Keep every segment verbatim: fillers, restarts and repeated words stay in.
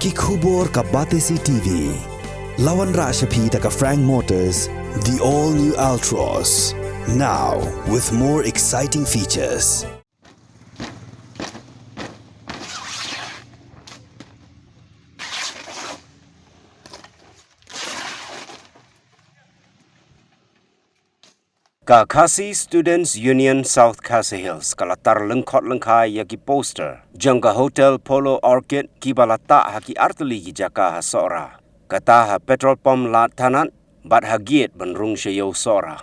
Ki khubor ka Batesi T V. La wanrah sha phi da ka Frank Motors, the all new Altroz. Now, with more exciting features. Ka Khasi Students Union South Khasi Hills ka la tar lyngkhot lyngkhai ïa ki poster jong ka Hotel Polo Orchid kiba la tah ha ki artylli ki jaka ha Sohra. Kata ha petrol pump Lad Thanat bad ha gate ban rung sha ïew Sohra.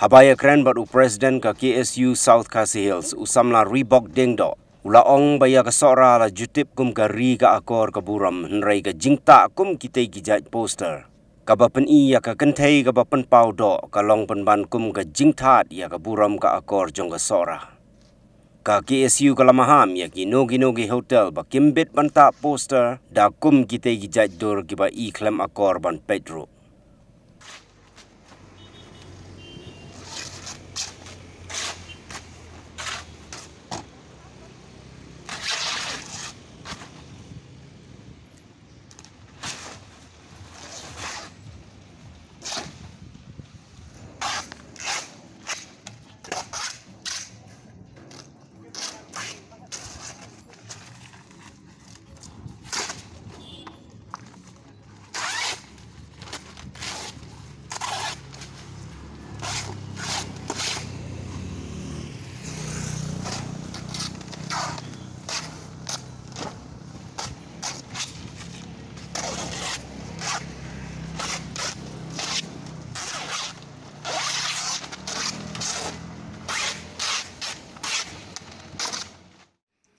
Haba ïakren bad u president ka K S U South Khasi Hills, u samla Ribok Dengdo, u la ong ba ïa ka Sohra la ju tip kum ka ri ka akor ka burom, hynrei ka jingtah kum kitei ki jait poster kaba pyni ïa ka kynthei kaba pynpaw doh ka long pynban kum ka jingthaw ïa ka burom ka akor jong ka Sohra. Ka K S U ka la maham ïa kino kino ki hotel ba kim bit ban tah poster da kum kitei ki jait dur kiba i khlem akor ban peit ruh.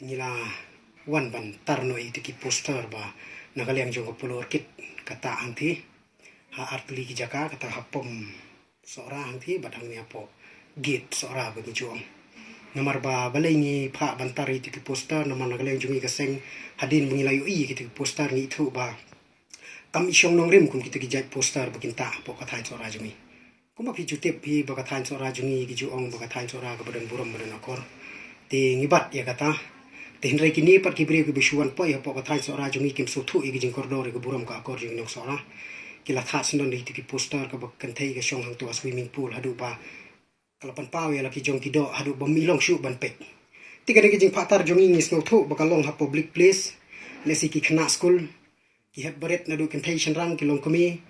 Ngi la wan ban tar noh ïa kito ki poster ba na ka liang jong ka Polo Orchid kata hangtei ha artylli ki jaka, kata ha pump Sohra hangtei bad hangne hapoh gate Sohra ba ngi ju ong. Namar ba balei ngi phah ban tar ïa kito ki poster, namar na ka liang jong ngi ka seng hadien ba ngi la ïohi ïa kito ki poster ngi ithuh ba kam i shong nongrim kum kito ki jait poster ba kin tah hapoh ka thaiñ Sohra jong ngi. Kumba phi ju tip hi ba ka thaiñ Sohra jong ngi ki ju ong ba ka thaiñ Sohra kaba don burom ba don akor. Te ngi bat ïa kata. Te hynrei kine pat ki briew kiba shu wan poi hapoh ka thaiñ Sohra jong ngi kim sngewthuh ïa ki jingkordor ïa ka burom ka akor jong ngi nong Sohra. Ki la thad sngewdon da kito ki poster kaba kynthei ka shong hangto ha swimming pool haduh ba ka la pynpaw ïa la ki jong ki doh haduh ba ym i long shuh ban peit. Te kane ka jingphah tar jong ngi ngi sngewthuh ba ka long ha public place. Lehse ki khynnah skul, ki hep barit naduh kynthei shynrang, ki long kmie,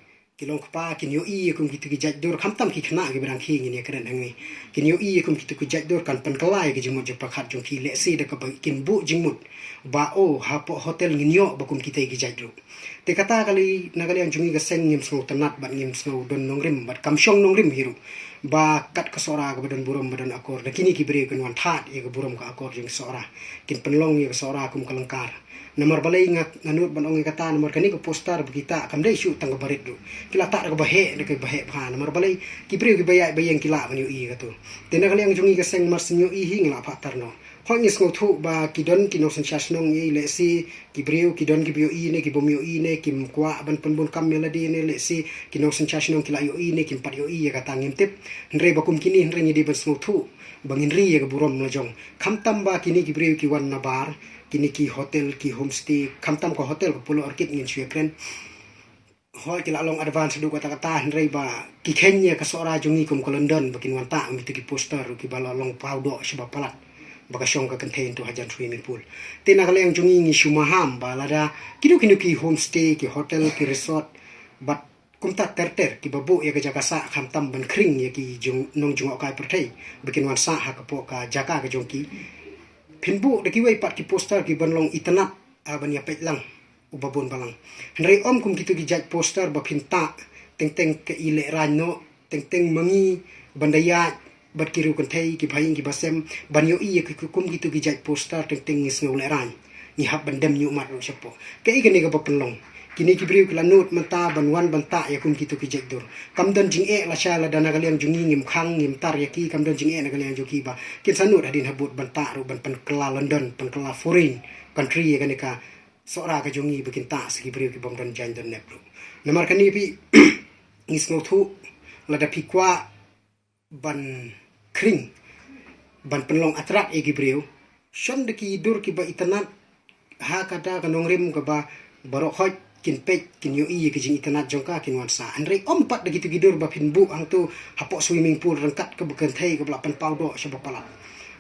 ki long kpa, kin ïohi ïa kum kito ki jait dur, khamtam ki khynnah kiba dang khie ngin ïakren hangne. Kin ïohi ïa kum kito ki jait dur kan pynkylla ïa ka jingmut jingpyrkhat jong ki, lehse da kaba kin buh jingmut ba o hapoh hotel ngin ïoh ba kum kitei ki jait ruh. Te kata ka lei na ka liang jong ngi ka seng ngim sngewtynnat bad ngim sngew don nongrim bad kam shong nongrim hi ruh ba kat ka Sohra kaba don burom ba don akor da kine ki briew kin wan thad ïa ka burom ka akor jong ka Sohra, kin pynlong ïa ka Sohra kum ka lyngkar. Namar balei nga, nga nud ban ong ïa kata, namar kane ka poster ba ki tah kam dei shuh tang kaba rit ruh. Ki la tah da kaba heh, da kaba heh bha. Namar balei ki briew kiba ïaid ba ïeng ki lah ban ïohi ïa kato. Te na ka liang jong ngi ka seng mar shu ïohi hi ngi la phah tar noh. Hooid ngi sngewthuh ba ki don ki nongsynshar shnong, ïa lehse ki briew ki don kiba ïohi ne ki bym ïohi ne kim kwah ban pynbun kam ïa lade ne lehse ki nongsynshar shnong ki la ïohi ne kim pat ïohi ïa kata ngim tip. Hynrei ba kum kine hynrei ngi dei ban sngewthuh ba ngin ri ïa ka burom la jong. Khamtam ba kine ki briew ki wan na bar, kine ki hotel, ki homestay, khamtam ka hotel ka Polo Orchid ngin shu ïakren. Hooid ki la long advance haduh katta katta hynrei ba ki kheiñ ïa ka Sohra jong ngi kum ka London ba kin wan tah kum kito ki poster ruh kiba la long paw doh shibun palat ba ka shong ka kynthei hangto hajan swimming pool. Te na ka liang jong ngi ngi shu maham ba lada kino kino ki homestay, ki hotel, ki resort bad kumta ter ter kiba buh ïa ka jaka sah khamtam ban khring ïa ki jong, nongjngohkai pyrthei ba kin wan sah ha ka poh ka jaka ka jong ki. Phin buh da kiwei pat ki poster kiban long itynnad, ah, ban ïa peit lang uba bun balang. Hynrei ym kum kito ki jait poster ba phin tah teng teng ka i lehraiñ noh, teng teng ma ngi ban da ïaid bad ki riew kynthei, ki bahaïing ki basem, ban ïohi ïa ki kum kito ki jait poster teng teng ngi sngew lehraiñ. Ngi hap ban dem ñiuhmat ruh shapoh. Kaei kane kaba pynlong? Kine ki briew ki la nud mynta ban wan ban tah ïa kum kito ki jait dur. Kam don jingeh lashai lada na ka liang jong ngi ngim khang ngim tar ïa ki, kam don jingeh na ka liang jong ki ba kin sa nud hadien habud ban tah ruh ban pynkylla London, pynkylla foreign country ïa kane ka Sohra ka jong ngi ba kin tah sa ki briew ki bym don jaiñ don nep ruh. Namar kane phi ngi sngewthuh lada phi kwah ban khring, ban pynlong attract ïa ki briew, shon da ki dur kiba itynnad, ha kata ka nongrim kaba baroh khoit kin peit, kin ïohi ïa ka jingitynnad jong ka, kin wan sah. Hynrei ym pat da kito ki dur ba phin buh hangto hapoh swimming pool ryngkat kaba kynthei kaba la pynpaw doh sha ba palat.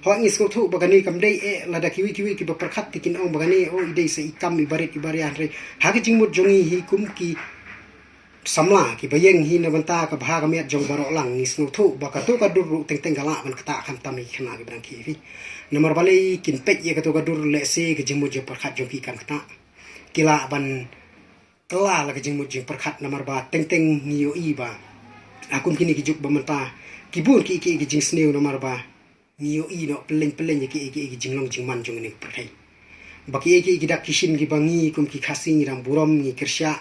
Hooid, ngi sngewthuh ba kane kam dei eh, lada kiwei kiwei kiba pyrkhat te kin ong ba kane, oh, i dei sa i kam iba rit iba ria, hynrei ha ka jingmut jong ngi hi kum ki samla kiba ïeng hi na bynta ka bha ka miat jong baroh lang, ngi sngewthuh ba kato ka dur ruh teng teng ka lah ban ktah khamtam ïa ki khynnah kiba dang khie phi. Namar balei kin peit ïa kato ka dur, lehse ka jingmut jingpyrkhat jong ki kan ktah. Ki lah ban kylla la ka jingmut jingpyrkhat namar ba teng teng ngi ïohi ba ha kum kine ki juk ba mynta ki bun ki, ki, ki jingsniew namar ba ngi ïohi noh pylleng pylleng ïa ki, ki, ki jinglong jingman jong kane ka pyrthei. Ba ki, ki, ki dak ki shin kiba ngi kum ki Khasi ngi dang burom, ngi kyrshan.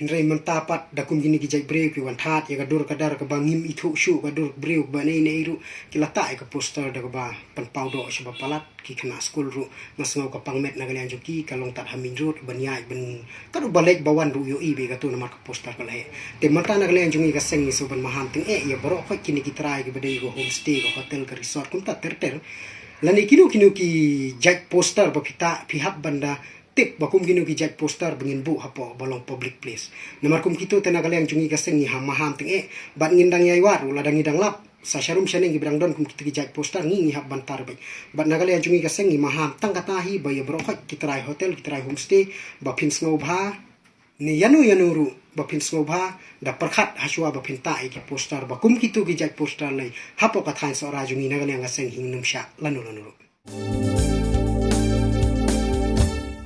Hynrei mynta pat da kum kine ki jait briew ki wan thad ïa ka dur ka dar kaba ngim ithuh shuh, ka dur briew kaba nei nei ruh ki la tah ïa ka poster da kaba pynpaw doh sha ba palat. Ki khynnah skul ruh nga sngew ka pang met na ka liang jong ki, ka long tad ha main road ban ïaid ban, ka ruh ba leit ba wan ruh ïohi bha kato namar ka poster ka la heh. Te mynta na ka liang jong ngi ka seng ngi shu ban maham teng eh ïa baroh khoit kine ki trai kiba dei ka homestay, ka hotel, ka resort, kumta ter ter. Lane kino kino ki jait poster ba phi tah, phi hap ban da tip ba kum kino ki jait poster ba ngin buh hapoh ba long public place. Namar kum kito te na ka liang jong ngi ka seng ngi ha maham teng eh, bad ngin dang ïai wad ruh lada ngi dang lap sa sharum shaneng kiba dang don kum kito ki jait poster, ngi ngi hap ban tar beit. Bad na ka liang jong ngi ka seng ngi maham tang kata hi ba ïa baroh khoit ki trai hotel, ki trai homestay, ba phin sngewbha ne ïano ïano ruh ba phin sngewbha da pyrkhat hashwa ba phin tah ïa ki poster ba kum kito ki jait poster lei hapoh ka thaiñ Sohra jong ngi na ka liang ka seng hi ngin ym shah lano lano ruh.